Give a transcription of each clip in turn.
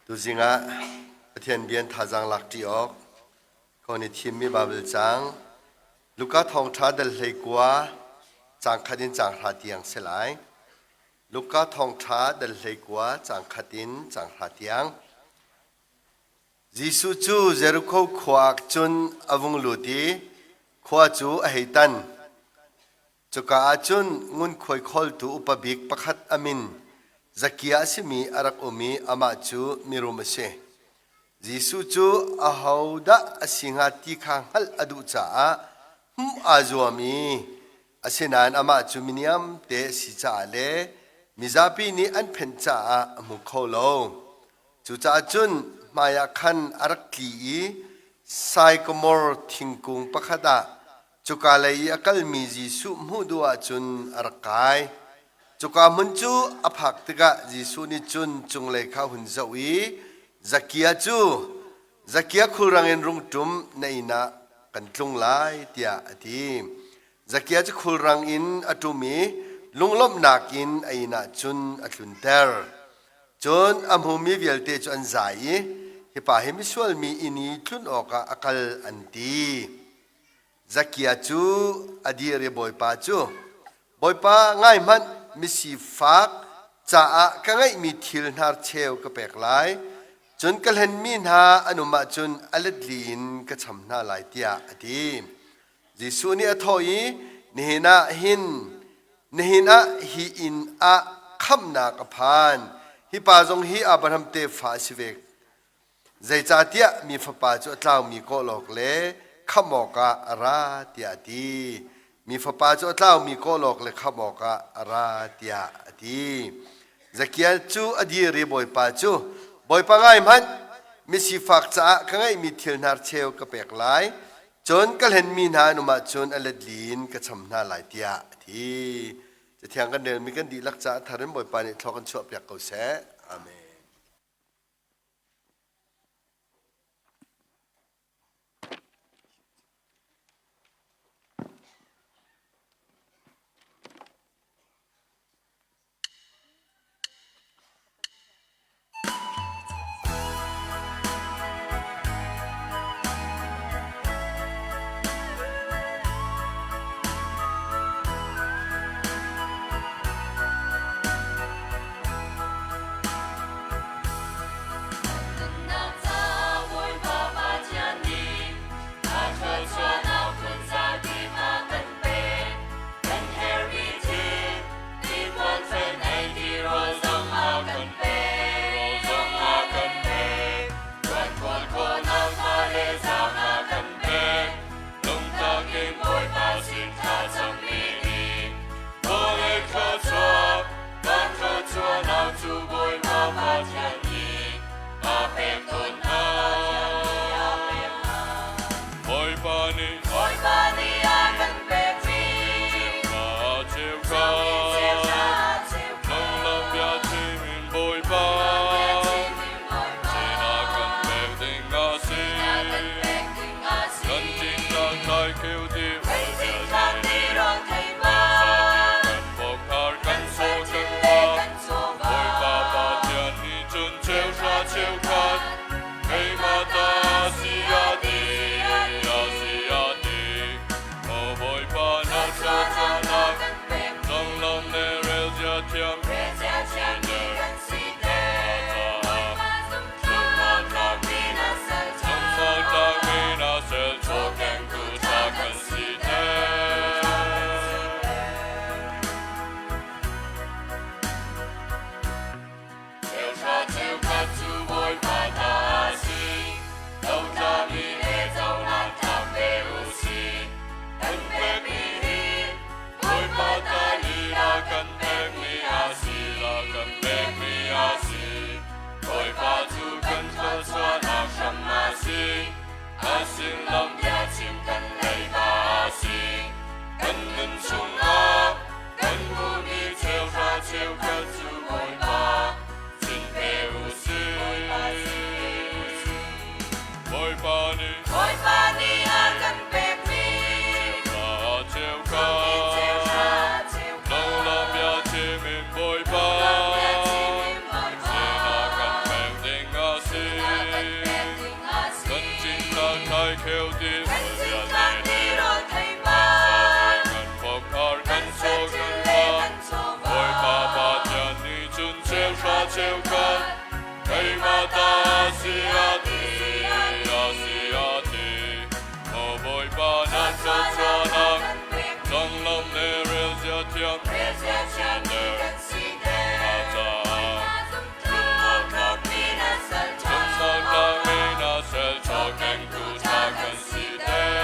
Tuzing ah Pathian bia in thazaang lak ṭi awk ka i thimmi Baibal caang Luka thawngṭha dal 19 caang khat in caang hra tiang si lai. Luka thawngṭha dal 19 caang khat in caang hra tiang. Jesuh cu Jerikho khua ah cun a vung lut i khua cu a hei tan. Cuka ah cun ngunkhuai khawltu upa bik pakhat a min Zakia a simi a rak um i amah cu mirum a si. Jesuh cu ahodah a si hnga ti kha hngalh a duh caah hmuh aa zuam i asinain amah cu miniamte a si caah le mizapi nih an phenh caah a hmu kho lo. Cucaah cun hmaiah khan a rak tli i saikamor thingkung pakhat ah Cuka lei i a kalmi Jesuh hmuh duh ahcun a rak kai. Cuka hmun cu a phak tikah Jesuh nih cun cunglei kha a hun zoh i Zakia cu, Zakia khulrang in rung ṭum, na inn ah kan tlung lai, tiah a ti. Zakia cu khulrang in a ṭum i lunglawmhnak in a inn ah cun a tlunter. Cun a hmumi vialte cu an zai i, Hi pa hi misual mi inn i tlun awkah a kal, an ti. Zakia cu a dir i Bawipa cu, Bawipa, ngai hmanh, misifak caah ka ngeihmi thil hnarcheu ka pek lai, cun ka hlenmi hna an um ahcun a let li in ka cham hna lai, tiah a ti. Jesuh nih a thawh i, Nihin ah hin nihin ah hi inn ah khamhnak a phan. Hi pa zong hi Abraham tefa a si ve. Zeicahtiah mi fapa cu a tlaumi kawl awk le khamh awkah a ra tiah a ti. Mi fapa cu a tlaumi kawl awk le khamh awkah a ra tiah a ti. Zakiel cu a dir i Bawipa cu, Bawipa ngai hmanh, misifak caah ka ngeihmi thil hnarcheu ka pek lai, cun ka hlenmi hna an um ahcun a let li in ka cham hna lai tiah a ti. Cathiang kan relmi kan dihlak caah thar in Bawipa nih thlua kan chuahpiak ko seh. Amen. Nunnak ca Bawipa Pathian nih a thluachuahnak phunzakip a kan pek. Kan herhmi thil tipuan fel ei tirawl zong a kan pek. Zong a kan pek. Tuan khawl khawhnak tha le zaang a kan pek. Lungtak in Bawipa sin thlacammi nih vawlei thluachuah kan thluachuahnak cu Bawipa Pathian nih a pek tawn hna. Bawipa nih Bawipa nih a kan pekmi cheuhra cheuhra lunglam bia chim in Bawipa sinah kan pek ding a si. Kan tingtang tlai kheu ti kan bawk kan saw kan pa Bawipa Pathian nih cun cheuhra cheukhat keimah ta si a ti a si a ti O Bawipa na thluachuahnak Zonglam le relzia thiam Bawipa ta lila kan pekmi a si la kan pekmi a si Bawipa cu kan thluachuahnak hram a si a sin lam bia chim kan leiba a si kan nun chungah kan hmuhmi cheuhra cheukhat cu Bawipa sin pe u sih Bawipa nih Bawipa nih a kan pekmi cheuhra cheukha lawm bia chim in Bawipa sinah kan pek ding a si. ta si a ti, a si a ti. Maw Bawipa na thluachuahnak canglam le rel zia thiam na caah zumhawktlakmi na sal chaw kengtu ṭha kan si ter.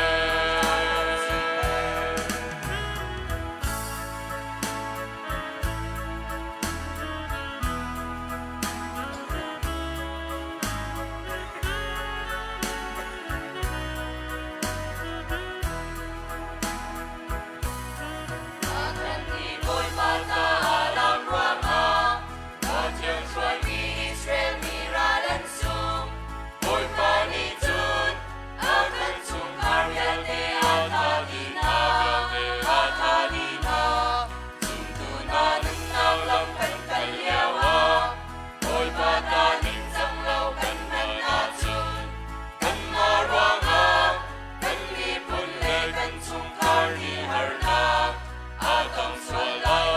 Bawipa nih cun a kan chungkhar vialte a tha dih hna, a tha dih hna. Zumtu hna nunnak lam kan kal lioah Bawipa ta ningcang lo kan hman ahcun kanmah ruangah kan miphun le kan chungkhar nih harnak a tong sual lai.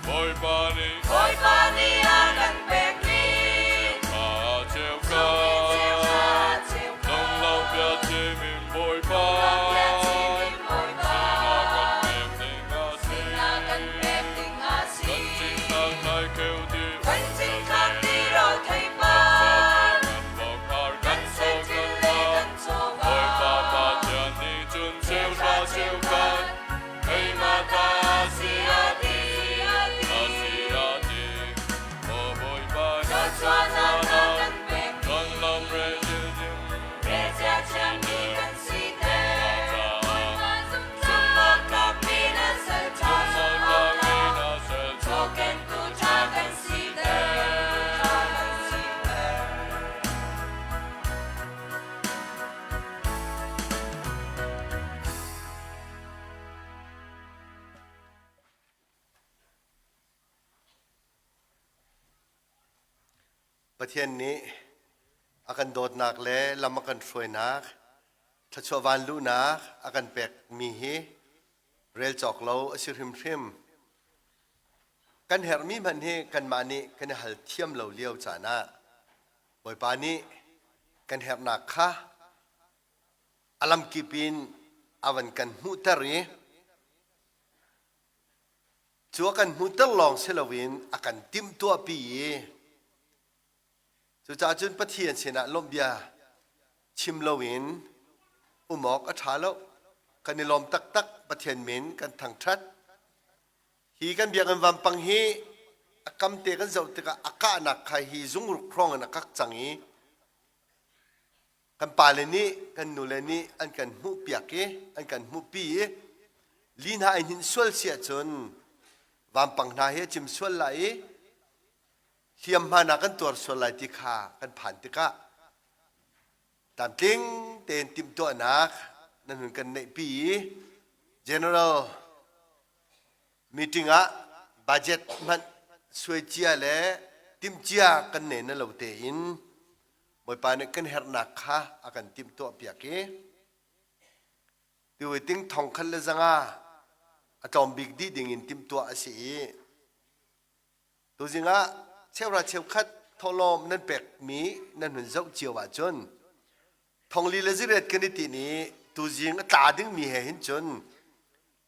Bawipa nih Bawipa nih a kan pekmi cheuhra cheukhat biachim in Bawipa sinah kan pek ding a si kan cinthlak ti ro theipar kan sethil le kan chawva cheuhra cheukhat keimah ta si a ti Thluachuahnak na kan pekmi Recia thiangmi kan si te Zumhawktlakmi na sal ṭha Chawkentu ṭha kan si te. Pathian nih a kan dawtnak le lam a kan hruainak, thluachuah vanluhnak a kan pekmi hi rel cawk lo a si hrimhrim. Kan herhmi hmanh hi kanmah nih kan i hal thiam lo lio caan ah Bawipa nih kan herhnak kha a lamkip in a van kan hmuhter i Cu a kan hmuhter lawng si loin a kan timhtuahpi i cucaah cun Pathian sinah lawmhbia chim loin um awk a ṭha lo. Kan i lawm taktak Pathian min kan thangṭhat. Hi kan biakinn vampang hi a kamte kan zoh tikah a kahnak kha hi zungruk hrawng in a kak cang i Kan pale nih kan nule nih an kan hmuhpiak i an kan hmuhpi i li hna ai hninh sual si ahcun vampang hna hi a cim sual lai i hliamhma hna kan tuar sual lai ti kha kan phan tikah tlamtling tein timhtuahnak nan hun kan neihpi i general meeting ah budget hmanh suai cia le timhcia kan nei na lo tein Bawipa nih kan herhnak kha a kan timhtuahpiak i tuhi ting thong khat le zanga a tlawm bik dih ding in timhtuah a si i tuzing ah cheuhra cheukhat thawhlawm nan pekmi nan hun zoh cio ahcun thongli le ziriat kan i tin i tuzing a tla dingmi he hin cun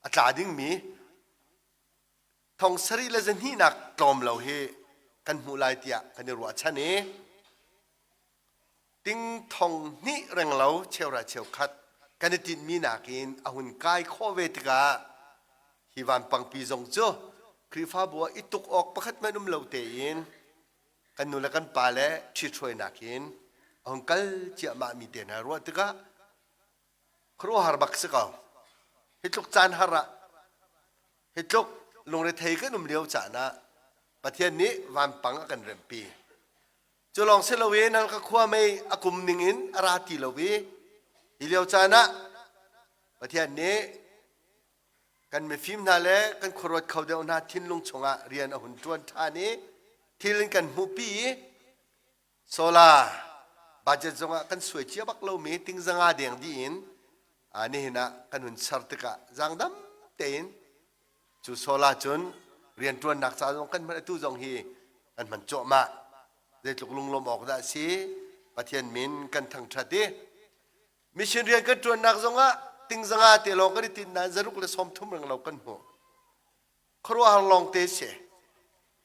a tla dingmi thong sarih le zahnihnak tlawm lo hi kan hmuh lai tiah kan i ruahchan i ting thong hnih renglo cheura cheukhat kan i tinhmi nakin a hun kai khawh ve tikah hi vanpangpi zong cu Khrihfabu ah i tuk awk pakhat hmanh um lo tein kan nu le kan pa le ṭhithruainak in a hun kal ciahmah mi te hna ruah tikah khuaruahhar bak si ko. Hi tluk caan har ah Hi tluk lungrethei kan um lio caan ah Pathian nih vampang a kan remhpi. Cu lawng si loin Halkha khua mei a kum ning in a ra ti lo i hi lio caan ah Pathian nih kan mifim hna le kan khuaruat kho deuh hna thinlung chungah rian a hun ṭuan ṭhan i thil in kan hmuhpi i Solar budget zongah kan suai cia bak lomi tingzanga deng dih in nihin ah kan hun ser tikah zaangdam tein cu solar cun rianṭuannak ca zong kan hman atu zong hi kan kan hman cuahmah. Zeitluk lunglawm awk dah a si. Pathian min kan thangṭhat i mission rian kan ṭuannak zongah tingzanga te lawng kan i tinh nain zaruk le 30 renglo kan hmuh. Khuaruahhar lawng te si.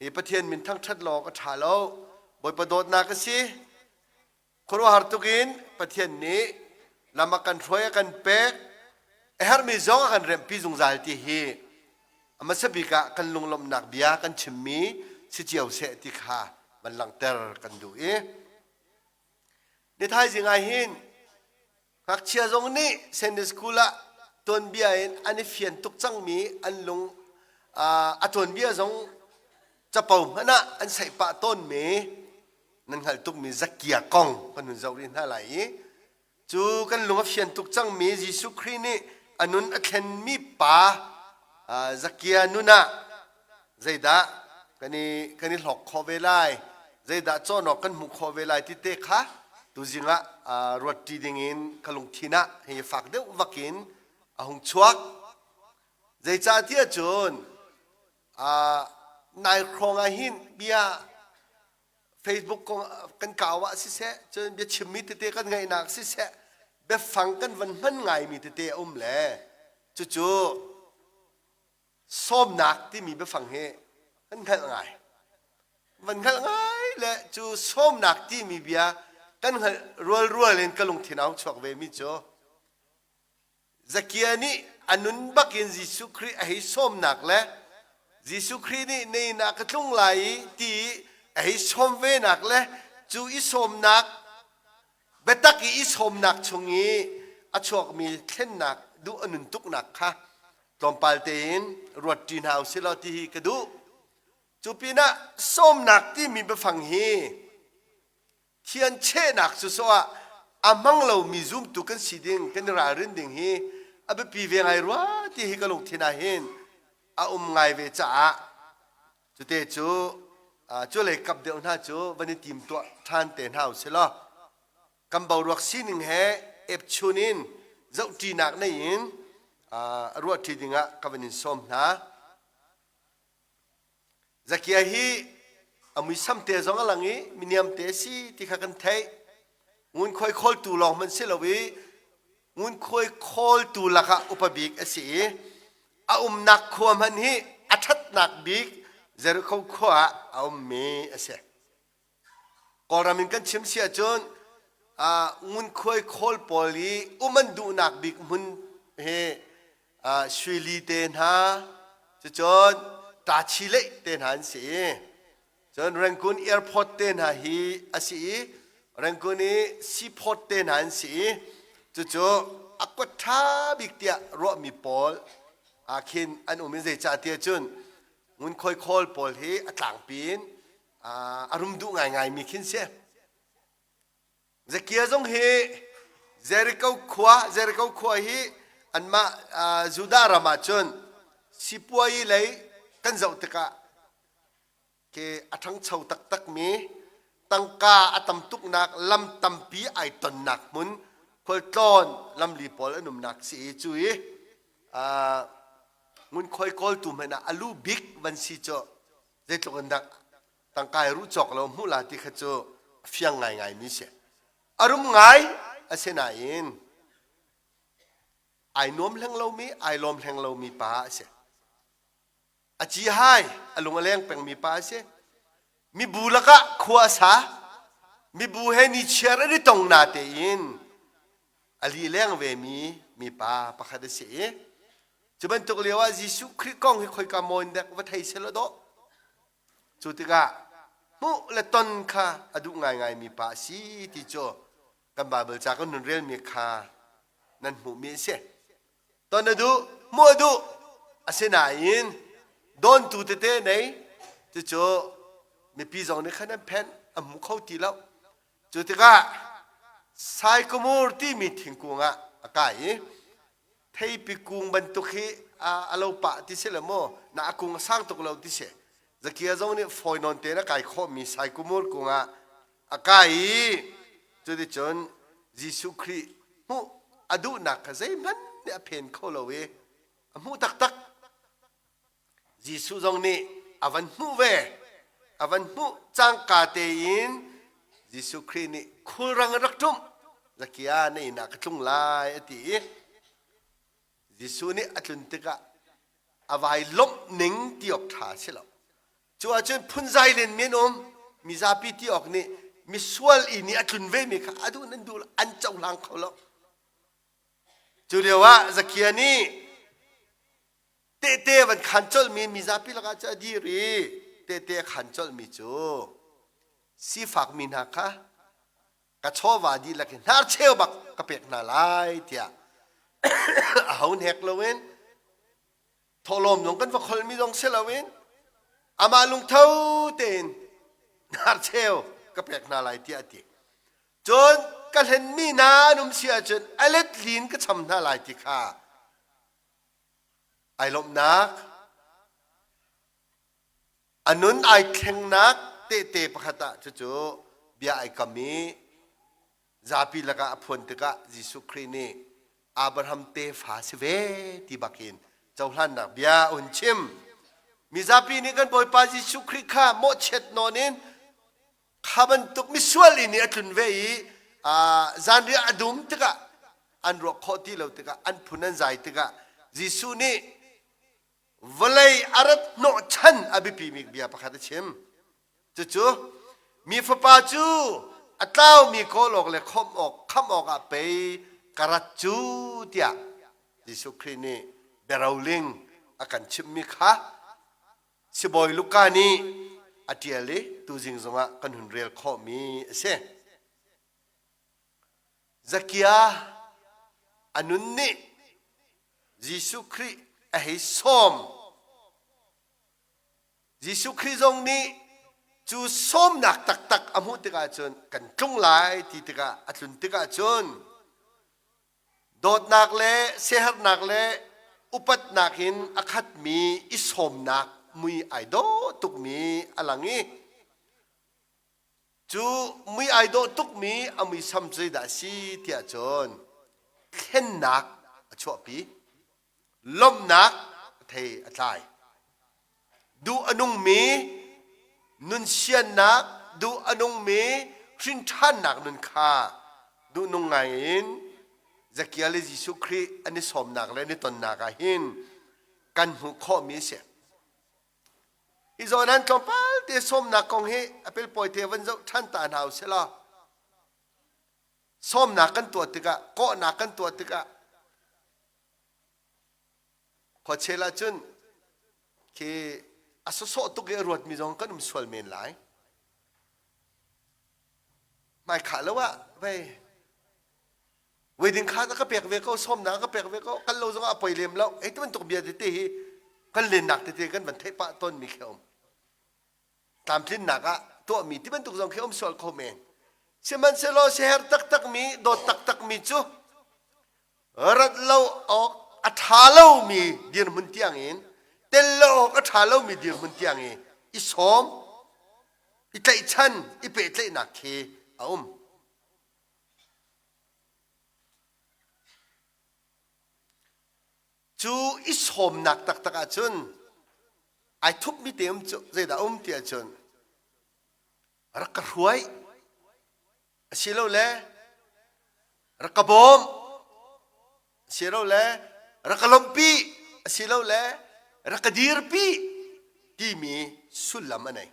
Hi Pathian min thangṭhat lawng a ṭha lo. Bawipa dawtnak a si. Khuaruahhar tuk in Pathian nih lam a kan hruai a kan pek a herhmi zong a kan remhpi zungzal ti hi a hmasa bik ah kan lunglawmhnak bia kan chimmi si cio seh ti kha van langhter kan duh i ni thaizing ah hin ngakchia zong nih Sunday school ah tuanbia in an i fian tuk cangmi an lung a tuanbia zong capo hmanh ah an saih pah tawnmi nan hngalh tukmi Zakia kong kan hun zoh rih hna lai i cu kan lung a fian tuk cangmi Jesuh Khrih nih a nun a thlenmi pa Zakia nun ah zeidah kan i kan i hlawk khawh ve lai zeidah cawn awk kan hmuh khawh ve lai ti te kha tuzing ah ruat ṭi dingin ka lungthin ah hei fak deuh vakin a hung chuak. Zeicahtiah cun Nai hrawng ah hin bia Facebook kong kan kau ah siseh, cun bia chimmi tete kan ngaihnak siseh, biafang kan van hman ngaimi tete a um le cucu sawmnak timi biafang hi kan hngalh ngai. Van hngalh ngai le cu sawmnak timi bia kan hngalh rualrual in ka lungthin a hung chuak ve mi cu Zakia nih a nun bakin Jesuh Khrih a hei sawmnak le Jesuh Khrih nih na inn ah ka tlung lai i ti a hei sawm venak le cu i sawmnak biatak i i sawmnak chung i a chuakmi thlennak duh a nun tuknak kha tlawmpal tein ruat ṭi hna usih law ti hi ka duh. Cu pinah sawmnak timi biafang hi Thianchehnak cu sawh ah a hmang lomi zumtu kan si ding kan i ralrin ding hi a biapi ve ngai rua ti hi ka lungthin ah hin a um ngai ve caah cute cu cu lei kap deuh hna cu van i tim tuah ṭhan te hna usih law kan boruak sining he epchun in zohṭinak nei in ruahṭi dingah ka van in sawm hna. Zakia hi a muisam te zong a lang i miniam te a si ti kha kan theih. Ngunkhuai khawltu lawng hmanh si lo i ngunkhuai khawltu lakah upa bik a si i a umnak khua hmanh hi a ṭhatnak bik Jericho khua ah a ummi a si. Kawlram in kan chim si ahcun ngunkhuai khawl pawl i um an duhnak bik hmun hi Suili te hna cucun Tachileih te hna an si i cun Rangoon airport te hna hi a si i Rangoon i seaport te hna an si i cucu a kuat ṭha bik tiah ruahmi pawl ah khin an um i zeicah tiah cun ngunkhuai khawl pawl hi a tlangpi in a rum duh ngaingaimi khin si. Zakia zong hi Jericho khua Jericho khua hi anmah Judah ram ah cun sipuayi lei kan zoh tikah ke a ṭhangcho taktakmi tangka a tam tuknak lam tampi ai tonnak hmun khualtlawn lamli pawl an umnak si i cu i ngunkhuai kawltu hmanh ah a lu bik van si cu zeitluk in dah tangka i ruh cawk lo hmuh la ti kha cu a fiang ngaingai mi si. A rum ngai asinain ai nuam hleng lomi, ai lawm hleng lomi pa a si. A ci hai, a lung a leng pengmi pa a si. Mibu lakah khua a sa. Mibu he ni chiar an i tong na tein a li leng vemi mipa pakhat a si i cu bantuk lio ah Jesuh Khrih kong hi khoika maw in dek va thei selaw dawh. Cu tikah hmuh le ton kha a duh ngaingaimi pa a si ti cu kan Baibal ca kan nun relmi kha nan hmuhmi a si. Ton a duh, hmuh a duh, asinain dawntu tete nei cucu mipi zong nih khan an phenh, an hmu kho ti lo. Cu tikah saikumur timi thingkung ah a kai i theipi kung bantuk hi a lo pah ti si le maw na a kung a sang tuk lo ti si. Zakia zong nih fawi nawn tein a kai khawhmi saikumur kung ah a kai i cuticun Jesuh Khrih hmuh a duhnak kha zeihmanh nih a phen kho lo i a hmuh taktak. Jesuh zong nih a van hmuh ve. a van hmuh cangka tein Jesuh Khrih nih khulrang a rak ṭumh. Zakia na inn ah ka tlung lai a ti i Jesuh nih a tlun tikah a vai lawmh ning ti awk ṭha a si lo. Cu ahcun phunzai lenmi an um. Mizapi ti awk nih misual i nih a tlun vemi kha a duh nan duh lo, an cohlang kho lo. Cu lioah Zakia nih tehte van khan colhmi mizapi lakah cu a dir i tehte a khan colhmi cu sifakmi hna kha ka chawva dihlak hi hnarcheu bak ka pek hna lai tiah aho hnek loin thawhlawm zong kan va kholmi zong si loin amah lungtho tein hnarcheu ka pek hna lai tiah a ti. Cun ka hlenmi hna an um si ahcun a let lin ka cham hna lai ti kha ai lawmhnak a nun ai thlengnak tehte pakhat ah cucu bia ai kam i zapi lakah a phuan tikah Jesuh Khrih nih Abraham tefa si ve ti bakin cohlannak bia a hun chim. Mizapi nih kan Bawipa Jesuh Khrih kha mawhchiat nawn in kha bantuk misual inn i a tlun ve i zanriah a dum tikah an ruak khawh ti lo tikah an phun an zai tikah Jesuh nih vawlei a rat hnawhchan a biapimi bia pakhat a chim. Cucu mi fapa cu a tlaumi kawl awk le khawmh awk khamh awkah pei ka rat cu tiah Jesuh Khrih nih biaroling a kan chimhmi kha sibawi Luka nih a ṭial i tuzing zongah kan hun rel khawhmi a si. Zakia a nun nih Jesuh Khrih a hei sawm. Jesuh Khrih zong nih cu sawmnak taktak a hmuh tikah cun kan tlung lai ti tikah a tlun tikah cun dawtnak le siaherhnak le upatnak in a khatmi i sawmnak mui ai dawh tukmi a lang i Cu mui ai dawh tukmi a muisam cu zeidah a si tiah cun thlennak a chuahpi, lawmhnak a thei a tlai. Duh a nungmi nun siannak, duh a nungmi hrinṭhannak nun kha duhnung ngai in Zakia le Jesuh Khrih an i sawmnak le an i tonnak ah hin kan hmuh khawhmi a si. Hi zawn han tlawmpal te sawmnak kong hi a pelpawi te van zoh ṭhan ta hna usih law sawmnak kan tuah tikah kawhnak kan tuah tikah khuachel ahcun khi a sawsawh tuk i a ruatmi zong kan um sual men lai. Hmaikhah lo ah vei wedding card a ka pek ve ko sawmnak a ka pek ve ko kal lo zongah a poi lem lo hei ti bantuk bia tete hi kan lennak tete kan van theih pah tawnmi khi a um tlamtlinnak ah tuahmi ti bantuk zong khi um sual kho men sihmanhsehlaw siher taktakmi dawt taktakmi cu rat lo awk a ṭha lomi dirhmun tiang in tel lo awk a ṭha lomi dirhmun tiang i i sawm i tlaihchan i pehtlaihnak khi a um Cu i sawmnak taktak ahcun ai thupmi te um cu zeidah um ti ahcun rak ka hruai asilole rak ka bawm asilole rak ka lawmhpi asilole rak ka dirpi timi sullam a nei.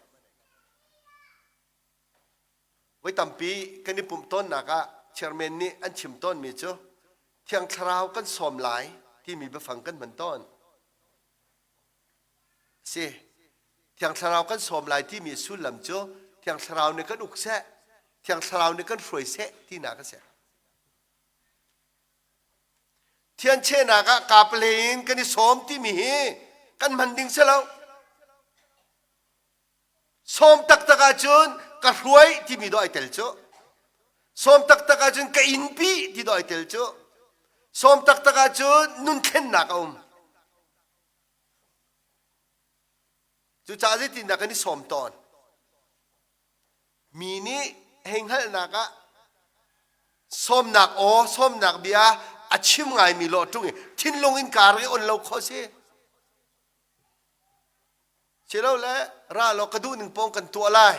Voi tampi kan i pumh tawnnak ah chairman nih an chim tawnmi cu Thiang Thlarau kan sawm lai timi biafang kan hman tawn. Si. Thiang Thlarau kan sawm lai timi sullam cu Thiang Thlarau nih kan uk seh, Thiang Thlarau nih kan hruai seh tinak a si. Thianchehnak ah kaple in kan i sawm timi hi kan hman ding si lo. Sawm taktak ahcun ka hruai timi dawh ai tel cu. Sawm taktak ahcun ka innpi ti dawh ai tel cu. Sawm taktak ahcun nun thlennak a um. Cucaah zeitindah kan i sawm tawn? Mi nih hei hngalhnak ah sawmnak aw, sawmnak bia a chim ngaimi lawh ṭung i thinlung in kaar i on lo khawh si. Silole ra law ka duh ning pawng kan tuah lai.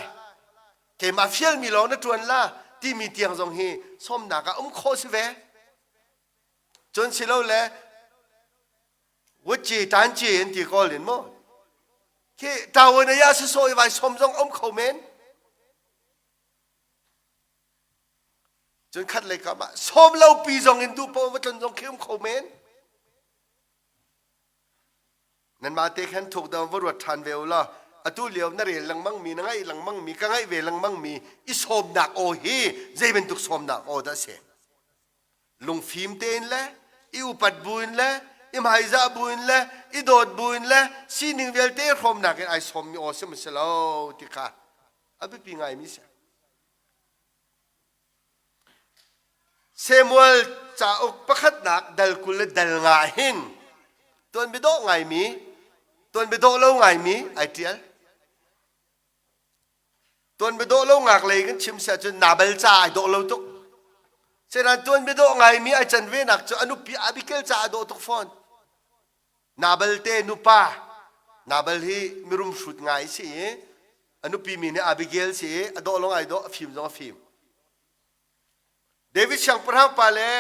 Keimah fialmi lawng na ṭuan la timi tiang zong hi sawmnak ah um khawh si ve. Cun silole Wuci tanci an ti kawl in mu. Khi tawon ya si vai som zong um kho men. Cun khat lei kam ah som lo pi zong in duh paoh va tlun zong khi um kho men. Nanmah te khan thuk deuh va ruat ṭhan ve u law atu lio na rel lengmang mi na ngaih lengmang mi ka ngaih ve lengmang mi i sawmnak aw hi zei bantuk sawmnak aw dah a si? Lungfim tein le i upat buin le i hmaizah buin le i dawt buin le sining vialte hrawmnak in ai sawmmi aw si maw si lo ti kha a biapi ngaimi si. Samuel cauk pakhatnak dal 20 le dal nga hin tuanbia dawh ngaimi, tuanbia dawh lo ngaimi ai ṭial. Tuanbia dawh lo ngak lei kan chim si ahcun Nabal ca ai dawh lo tuk. Senain tuanbia dawh ngaimi ai can ve nak cu a nupi Abigail ca a dawh tuk fawn. Nabal te nupa Nabal hi mirum hrut ngai si i a nupi mi nih Abigail si i a dawh lawng ai dawh a fim zong a fim. David siangpahrang pa le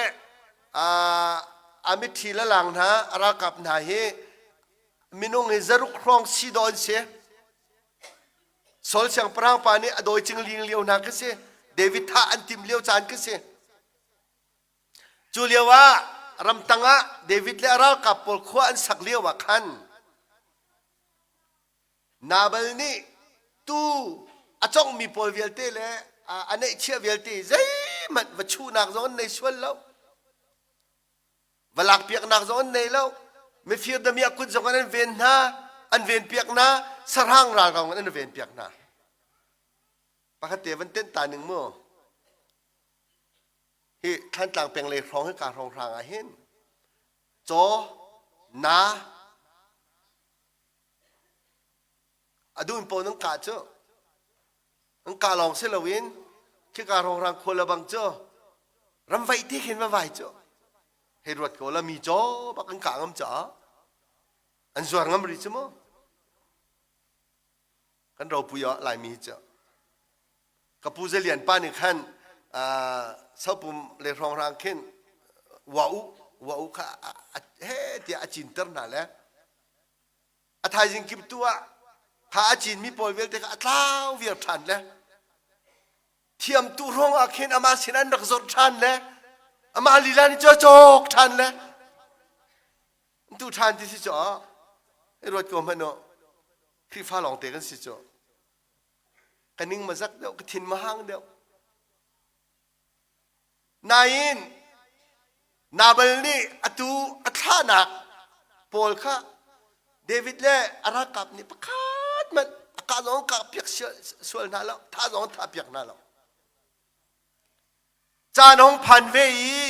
a mitthi lalang hna a ralkap hna hi minung hi zaruk hrawng si dawh an si. Saul siangpahrang pa nih a dawi cingling lio hna khi si. David thah an tim lio caan khi si. Cu lio ah ramtang ah David le a ralkap pawl khua an sak lio ah khan Nabal nih tuu a conghmi pawl vialte le a neihchiah vialte zeihmanh va chuhnak zong an nei sual lo. Va lakpiaknak zong an nei lo. Mifir damiah kut zong an ven hna, an venpiak hna, sahrang ralrong an venpiak hna. Pakhat te van tenh ta ning mu. Hi Thlantlang peng lei hrawng hi ka hrawng hrang ah hin caw, na, A duh in pawn an kah cu. An kah lawng si loin khika hrawnghrang khua le bang cu ramvaih ti khin va vai cu. Hei ruat ko la mi caw bak an kah ngam caah an zuar ngam rih cu mu. Kan ropui ah Laimi hi cu. Ka pu Zalian pa nih khan sopum le hrawnghrang khin wa u wa u kha he tiah a cinter hna le A thaizing kip tu ah kha a cinmi pawl vialte kha a tlau viar ṭhan le thiamtu ruang ah khin amah sin an rak zawrh ṭhan le amah lila nih cu a cawk ṭhan le tu ṭhan ti si cu i ruat ko hmanh u Khrihfa lawngte kan si cu ka ning ma zak deuh ka thin ma hang deuh Nain Nabal nih atu a thlahnak pawl kha David le a ralkap nih pakhat hmanh a kah zong kah piak sual hna lo, thah zong thah piak hna lo. Caan hong phan ve i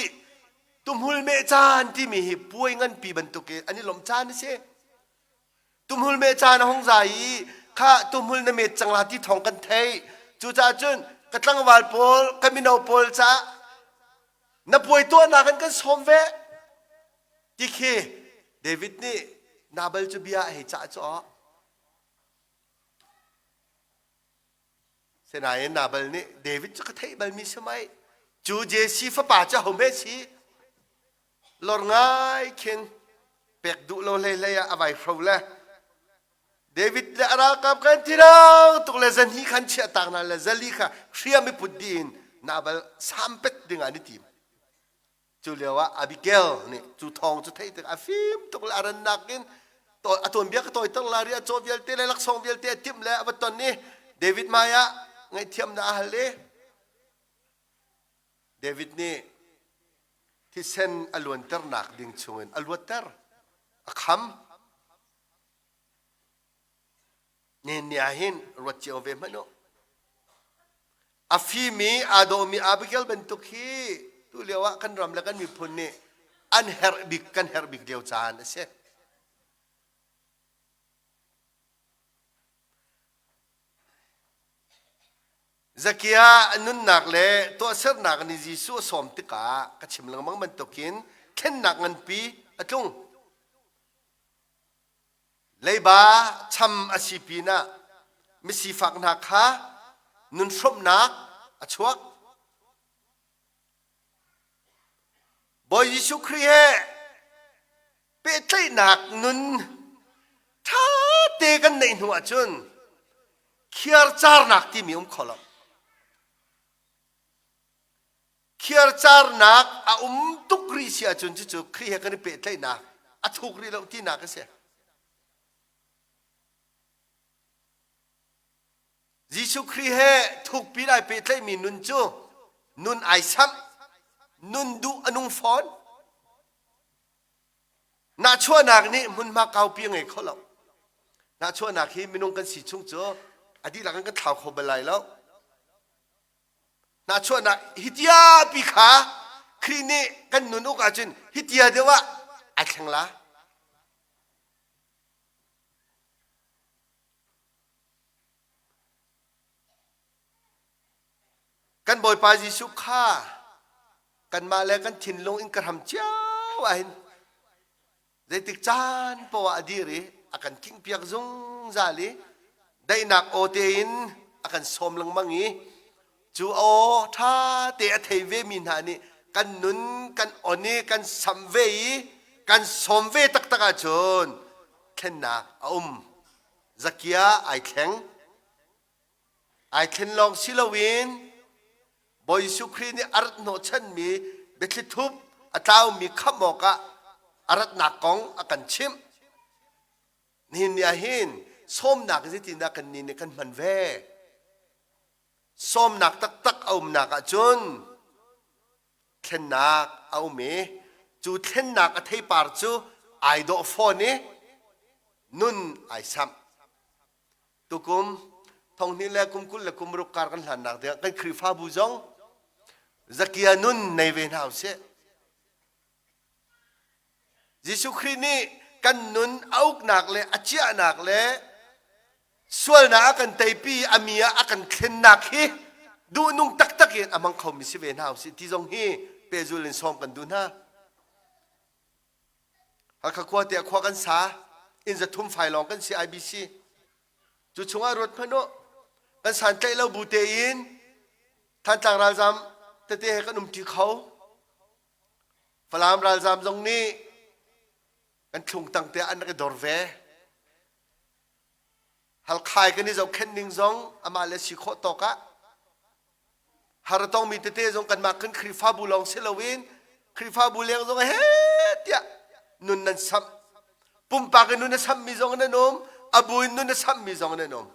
tumhul meh caan timi hi puai nganpi bantuk in an i lawmh caan a si. Tumhul meh caan a hung zai i kha tumhul na met cang la ti thawng kan theih. Cucaah cun ka tlangval pawl, ka mino pawl caah na puai tuahnak in kan sawm ve ti khi David nih Nabal cu bia a hei cah cu aw. Sinain Nabal nih David cu ka theih balmi si mei. Cu Jesse fapa cu ho hme si? Lor ngai khin pek duh lo hlei hlei ah a vai hro le David le a ralkap kan tirang tuk le zan hi khan chiah tak hna le zali kha hriam i put dih in Nabal sampet ding ah an i tim. Cu lio ah Abigail nih cu thawng cu theih tik a fim tuk le a rannak in a tuanbia ka tawiter la ri a caw vialte le laksawng vialte a timh le a va ton i David hmai ah ngaihthiamnak a hal i David nih thisen a luanternak ding chungin a luatter, a kham. Nen ni ah hin ruat cio ve hmanh u. A fimi aa dawmi Abigail bantuk hi tu lio ah kan ram le kan miphun nih an herh bik kan herh bik lio caan a si. Zakia a nunnak le tuahsernak nih Jesuh a sawm tikah ka chim lengmang bantukin thlennak nganpi a tlung. Leiba cham a si pinah misifak hna kha nun hrawmhnak a chuak. Bawi Jesuh Khrih he pehtlaihnak nun ṭha te kan neih hnu ahcun khiarcarnak timi um kho lo. Khiarcarnak a um tuk rih si ahcun cucu Khrih he kan i pehtlaihnak a thuk rih lo tinak a si. Jesuh Khrih he thukpi in ai pehtlaihmi nun cu nun ai samh, nun duh a nung fawn. Nahchuahnak nih hmunhma kaupi a ngei kho lo. Nahchuahnak hi minung kan si chung cu a dihlak in kan thlau kho bal lai lo. Nahchuahnak hitia pi kha Khrih nih kan nun uk ahcun hitia deuh ah ai thleng la. Kan Bawipa Jesuh kha kanmah le kan thinlung in ka hram cio ahhin zeitik caan poah a dir i a kan kingpiak zungzal i daihnak aw tein a kan sawm lengmang i cu aw ṭha te a thei vemi hna nih kan nun kan on i kan sam ve i kan sawm ve taktak ahcun thlennak a um. Zakia ai thleng. Ai thlen lawng si loin Bawi Jesuh Khrih nih a rat hnawhchanmi biathli thup a tlaumi khamh awkah a ratnak kong a kan chimh. Nihin ni ah hin sawmnak zeitindah kannih nih kan hman ve? Sawmnak taktak a umnak ahcun thlennak a um i cu thlennak a theipar cu ai dawh fawn i nun ai samh. Tukum thonghnih le kum 20 le kum ruk kar kan hlannak dingah kan Khrihfabu zong Zakia nun nei ve hna usih. Jesuh Khrih nih kan nun a uknak le a ciahnak le sualnak a kan teipi a mi ah a kan thlennak hi duhnung taktak in a hmang khomi si ve hna usih ti zong hi pehzul in sawm kan duh hna. Hakha khua te khua kan sa inn 300 fai lawng kan si IBC. Cu chungah ruat hmanh u kan santlaih lo bu tein Thantlang ralzam tete he kan umṭi kho. Falam ralzam zong nih kan thlung tang te an rak i dor ve. Halkhai kan i zohkhenh ning zong amah le si khawh tawk ah har a tongmi tete zong kanmah kan Khrihfabu lawng si loin Khrihfabu leng zong he tiah nun nan samh. Pumpak in nun a samhmi zong nan um, a bu in nun a samhmi zong nan um.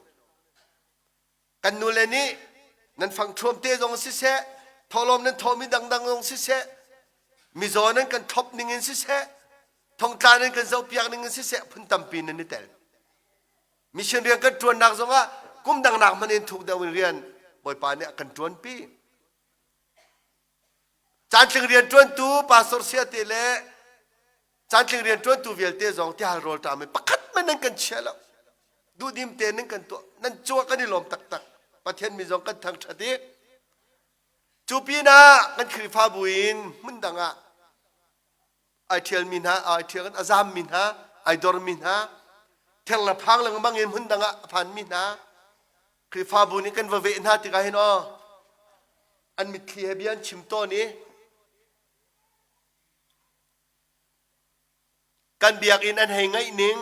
Kan nule nih nan fangṭhuam te zong siseh, thawhlawm nan thawhmi dangdang zong siseh, mizaw nan kan thlop ning in siseh, thongtla nan kan zohpiak ning in siseh, phun tampi nan i tel. Mission rian kan ṭuannak zongah kum dang nak hmanh in thuk deuh in rian Bawipa nih a kan ṭuanpi. Caantling rian ṭuantu pastor sia te le caantling rian ṭuantu vialte zong tihal rawl ṭam in pakhat hmanh nan kan chia lo. Duhdim te nan kan tuah. Nan cungah kan i lawm taktak. Pathian min zong kan thangṭhat i cu pinah kan Khrihfabu in hmun dang ah ai ṭhialmi hna, ai ṭhial a zammi hna, ai dormi hna, theng le phang lengmang in hmun dang ah a phanmi hna, Khrihfabu nih kan va veh hna tikah hin aw an mitthli he bia an chim tawn i kan biakinn an hei ngaih ning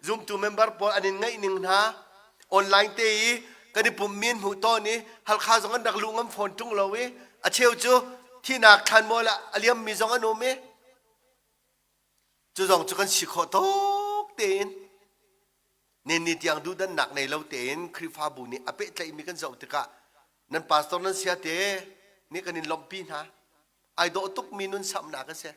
zumtu member pawl an in ngaih ning hna online te i kan i pummi an hmuh tawn i Halkha zong an rak luh ngam fawn ṭung lo i a cheu cu thihnak thlanmual ah a liammi zong an um i cu zong cu kan si khawh tuk tein Ninni tiang duhdannak nei lo tein Khrihfabu nih a pehtlaihmi kan zoh tikah nan pastor nan sia te nih kan in lawmhpi hna. Ai dawh tukmi nun samhnak a si.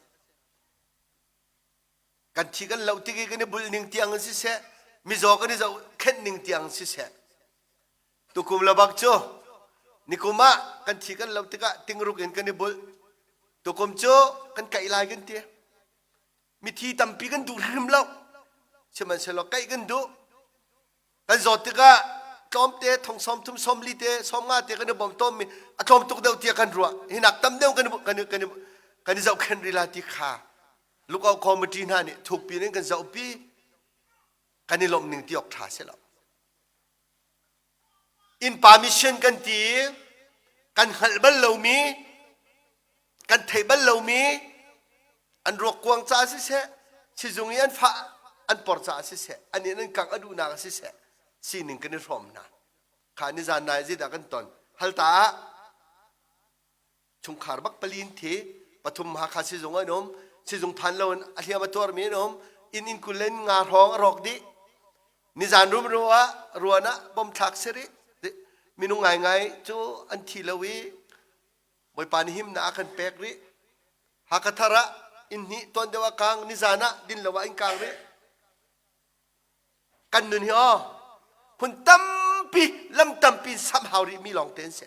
Kan thi kan loh tik i kan i bulh ning tiang in siseh, mizaw kan i zohkhenh ning tiang in siseh. Tukum le bak cu nikum ah kan thi kan loh tikah tingruk in kan i bulh. Tukum cu kan kaih lai kan ti. Mithi tampi kan duh hrim lo. Sihmanhsehlaw kaih kan duh. Kan zawt tikah tlawmte thong 30 40 te 50 te kan i bawm tawnmi a tlawm tuk deuh tiah kan ruah. Hinak tam deuh kan kan kan kan i zohkhenh rih la ti kha lookout committee hna nih thukpi in kan zohpi. Kan i lawmh ning ti awk ṭha si lo. Innpa mission kan ti i kan hngalh bal lomi, kan theih bal lomi an ruakkuang caah siseh, sizung i an fah an por caah siseh, an inn an kangh a duhnak ah siseh, sining kan i hrawm hna. Kha nizan nai zeidah kan ton? Halta ah chungkhar bak pali in thi, pathum Hakha sizung an um, sizung phan lo in a hliam a tuarmi an um, inn inn 25 hrawng a rawk dih. Nizan rumro ah ruan ah bom thlak si rih. Minung ngaingai cu an thi lo i Bawipa nih himnak a kan pek rih. Hakha thar ah inn hnih tuan deuh ah kang, nizan ah din lo ah inn kang rih. Kan nun hi aw hmun tampi lam tampi in samh hau rih mi lawng te an si.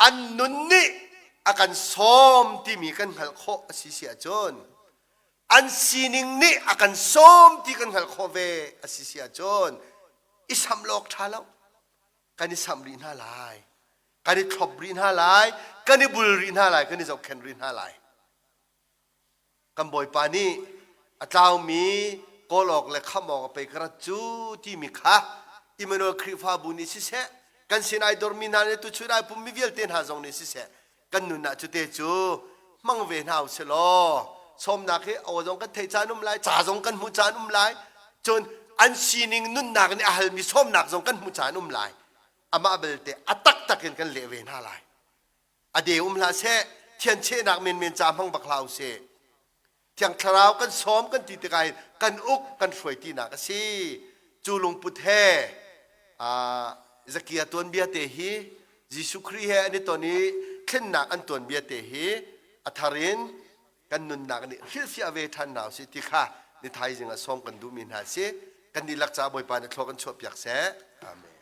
An nun nih a kan sawm timi kan hngalh khawh a si si ahcun an sining nih a kan sawm ti kan hngalh khawh ve a si si ahcun i samh lawk ṭha lo. Kan i samh rih hna lai. Kan i thlop rih hna lai. Kan i bul rih hna lai. Kan i zohkhenh rih hna lai. Kan Bawipa nih a tlaumi kawl awk le khamh awk a pei ka rat cu timi kha Immanuel Khrihfabu nih siseh, kan sin ai dormi hna nih tuchun ai pummi vialte hna zong nih siseh, kan nun ah cute cu hmang ve hna usih law sawmnak hi aw zong kan theih caan um lai, ca zong kan hmuh caan um lai, cun an sining nunnak nih a halmi sawmnak zong kan hmuh caan um lai. Amah belte a taktak in kan leh ve hna lai. A de um hlah seh, thianchehnak menmen ca hmang bak hlah usih. Thiang Thlarau kan sawm kan ti tikah hin kan uk kan hruai tinak a si. Cu lungput he Zakia tuanbia te hi Jesuh Khrih he an i ton i thlennak an tuanbia te hi a thar in kan nunnak nih hrilhfiah ve ṭhan hna usih ti kha ni thaizing ah sawm kan duhmi hna si. Kan dihlak caah Bawipa nih thlua kan chuahpiak seh. Amen.